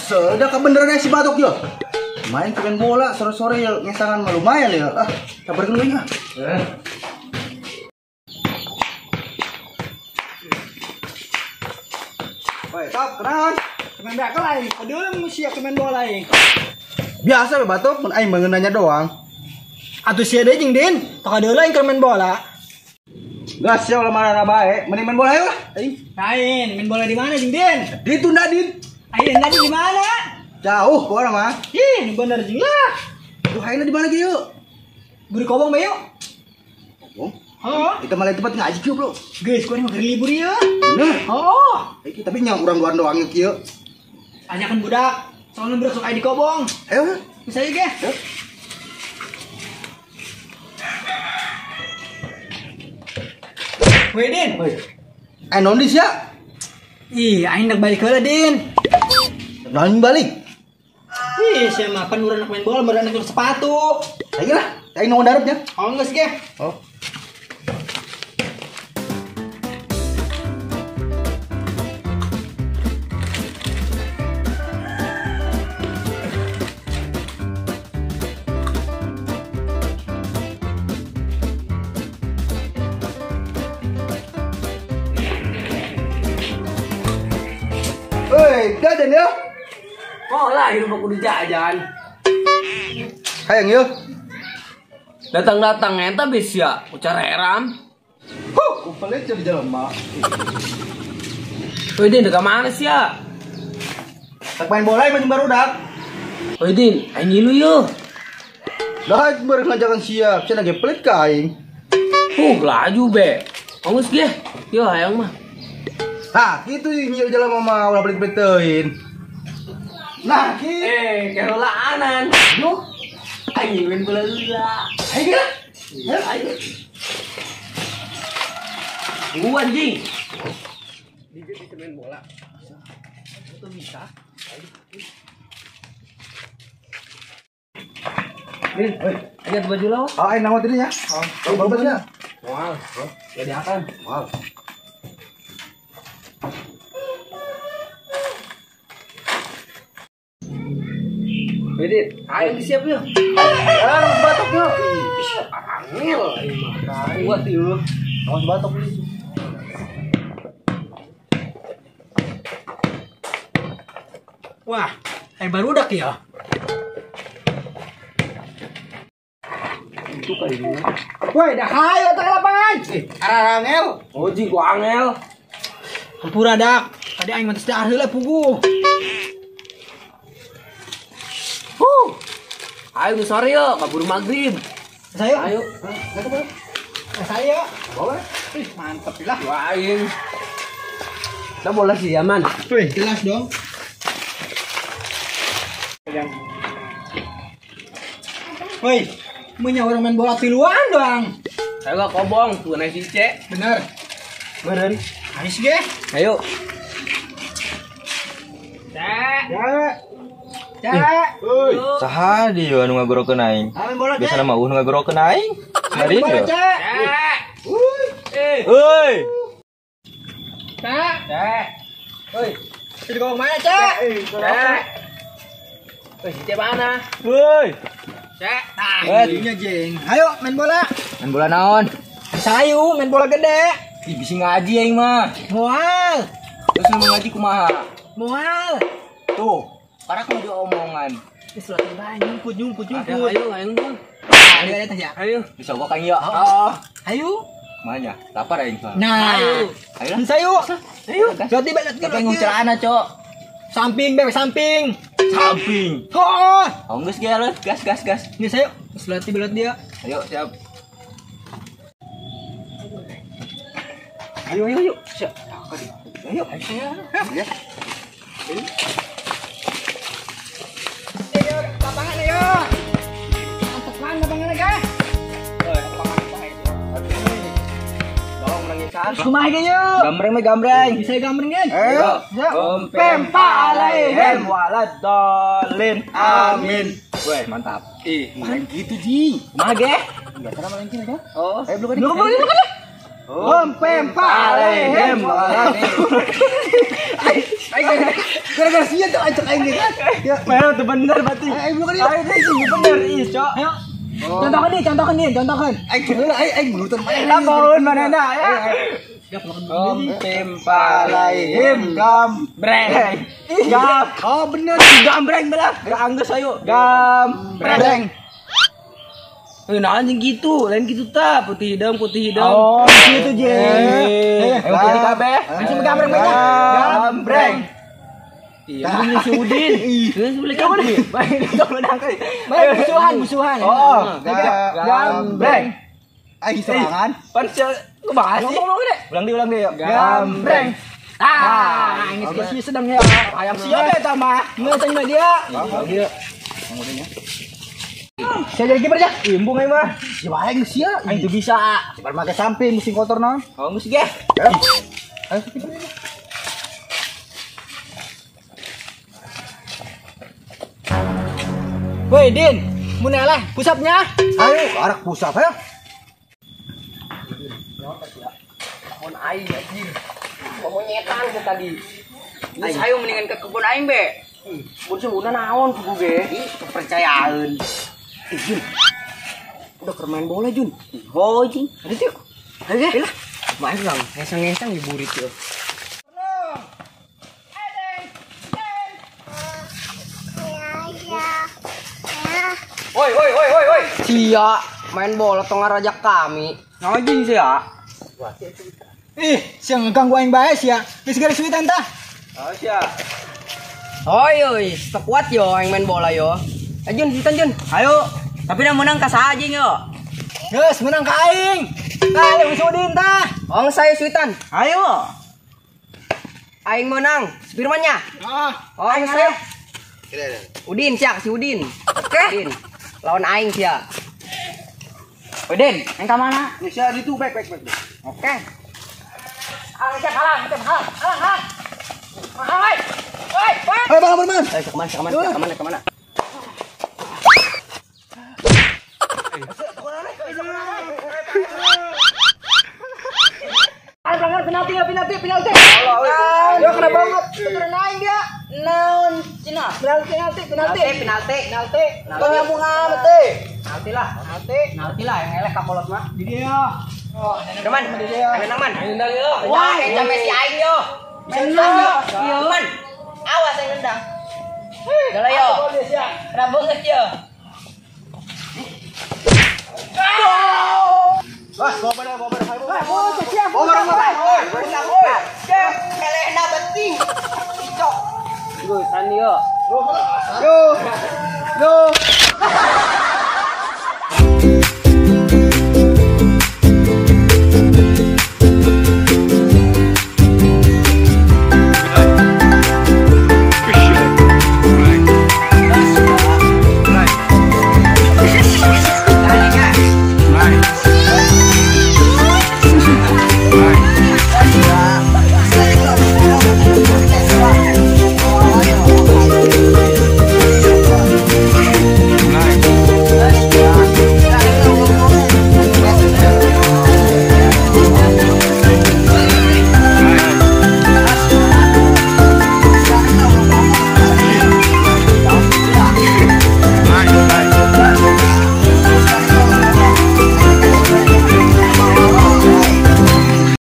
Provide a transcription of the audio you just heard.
Sudah kebeneran si batok yo. Main main bola sore-sore ya ngesangan mah lumayan ya. Ah, kabarkeun deui ah. Woi, top, kenaon? Main bekel aing. Aduh, sia main bola aing. Biasa we batok mun aing mah nanya doang. Atuh sia deui jeung Din, tok adeula aing keur main bola. Gas sia ulah marah bae, mending main bola ayo lah. Aing. Lain, main bola di mana jeung Din? Ditunda Din. Ayo tadi di mana? Jauh pokoknya mah. Ih, bener jeung lah. Duh, ayeuna di mana ge yuk? Buri kobong bae yuk. Kobong? Heeh. Itu malah tempat ngaji kieu, Bro. Geus, kuring mah keur libur ieu. Bener. Heeh. Iki tapi nya urang luar doang kieu. Tanyakan budak. Soalnya budak sok aya di kobong. Ayo. Bisa ieu ge. Woi, Din. Woi. Eh, non di sia? Ih, aing dak balik heula, Din. Naon balik? Ih, sia mah pan urang main bola, urang nak sepatu. Ayo lah, aing nongol darat ya. Oh, geus ge. Oh. Hei, jajan ya. Oh lah, hidup aku jajan. Hayang yuk. Datang-datang eta bis ya, ucar heran. Huh, kumpulnya jadi jelema. Woi Din, dekat mana sih ya? Tak main bola main barudak. Woi Din, aing ngilu yeuh. Dah baru ngajakan siap, cenah ge pelit ka aing. Huh, laju be. Ongos ge. Yo hayang mah. Hah, gitu nyieu jelema mah ulah pelit-pelit teuing. Nah, gitu. Eh, kerolaanan. Duh. Aing main bola heula. Ayo geura. Ayo. Gua anjing. Dia bisa main bola. Itu bisa. Din, oi, aja baju lo. Oh, aing naon tadi nya? Oh, bagus nya. Moal. Jadi akan. Moal. Din, ayo disiap yuk. Ah, batok yuk. Ih, angel aing mah. Kuat yuk. Awas batok yuk. Wah, aing barudak ya. Itu kali ini. Woi, dah hayo teh lapangan. Arah angel. Oh, jing gua angel. Hampura dak. Tadi aing mah teh dahar heula puguh. Ayo sore yuk, kabur maghrib. Saya. Ayo. Saya. Boleh. Ih, mantep lah. Wah, aing. Kita bola sih aman. Wih, jelas dong. Woi, punya orang main bola tiluan doang. Saya gak kobong, tuh nasi C. Bener. Bener. Ayo ge. Ayo. Cek. Cek. Oi. Saha di anu ngagorokeun aing. Biasana mah eueuh ngagorokeun aing. Mari yeuh. Cek. Uy. Euy. Cek. Cek. Oi. Di kobong mana, Cek? Cek. Oi, si C mana? Woi. Cek. Nah, ininya jeng. Ayo main bola. Main bola naon? Sayu main bola gede. Ih, bisi ngaji aing mah. Moal. Terus nu ngaji kumaha? Moal. Tuh. Karena aku udah omongan. Ini surat bae nyumput. Ayo, ayo, Bang. Ayo, ayo, ya. Ayo. Bisa gua kang ya. Heeh. Ayo. Mana? Lapar aing soalnya. Nah. Ayo. Ayo. Sayu. Ayo. Berarti balik Tapi ngomong celana, Cok. Samping, bebek samping. Samping. Oh. Oh, geus ge gas gas gas. Ini sayu. Surat belat dia. Ayo, siap. Ayo, ayo, ayo. Siap. Ayo. Ayo. Ya. Ayo, lapangan ayo. Mantep banget lapangan guys. Oi, lapangan apa itu? Tolong menangin saat. Kumaha ge yuk? Gambreng mah gambreng. Bisa gambreng kan? Ayo. Pempa alaihim waladdallin. Amin. Weh, mantap. Ih, bukan gitu, Ji. Kumaha ge? Iya, karena malah ini aja. Oh. Ayo belum belum. Om palehem. Aing gara-gara sia tuh acak aing kan. Ya, mana tuh bener berarti. Ayo belum kan. Ayo sih bener ih, Cok. Ayo. Contohkan nih, contohkan. Aing heula aing belutan mana. Lamun manehna ya. Om palehem gambreng. Gam. Oh bener gambreng belah. Geus ayo. Gambreng. Nah anjing gitu, lain gitu ta, putih hidung, putih hidung. Oh, gitu je. Putih kabeh. Langsung gambreng banyak. Gambreng. Iya, ini si Udin. Terus boleh kan? Baik, Baik, musuhan, musuhan. Oh, gambreng. Aing serangan. Pan kumaha sih? Ulang deh, yuk. Gambreng. Ah, ini sih sedang ya. Ayam siapa eta mah? Ngeus mah dia. Dia. Yang Saya jadi kiper ya. Imbung aing mah. Si wae geus sia. Aing teu bisa. Kiper make samping musim kotor naon. Oh, geus ge. Ayo kiper. Woi, Din, mun eleh pusapnya. Ayo, arak pusap ayo. Kebun aing anjir. Pemonyetan ke tadi. Geus ayo mendingan ke kebun aing be. Kebun seuna naon kudu ge? Ih, kepercayaan. Ih, Jun. Udah keur main bola, Jun. Oh, jing. Ada tuh. Ayo, lah. Main lang, ngesang-ngesang diburit yo. Woi, woi, woi, woi, woi. Sia, main bola tong ngarajak kami. Ngajing sia. Ih, sia ngeganggu aing bae sia. Geus garis suitan tah. Oh, sia. Oi, oi, sekuat yo aing main bola yo. Ayo Jun, suitan Jun. Ayo. Tapi dah menang ka saha jing yo. Geus menang ka aing. Tah, Udin tah. Ong saya suitan. Ayo. Aing menang. Firmannya. Heeh. Oh, aing saya. Udin sia, si Udin. Oke. Udin. Lawan aing sia. Udin, aing ka mana? Sia ditu back back back. Oke. Aing sia kalah, kalah, kalah. Kalah. Woi, woi. Ayo bang, bang. Eh, kemana, kemana, kemana, kemana? Ayo pelanggar penalti ya, penalti, penalti. Dia kena banget. Turun aing dia. Naon cina? Penalti, penalti, penalti. Penalti, penalti. Tong nyambung amat teh. Penalti lah, penalti. Penalti lah yang eleh kakolot mah. Di dia. Oh, teman, ayo man. Wah, sampai si aing yo. Menang yo. Iya, man. Awas yang nendang. Udah yo. Kena banget yo.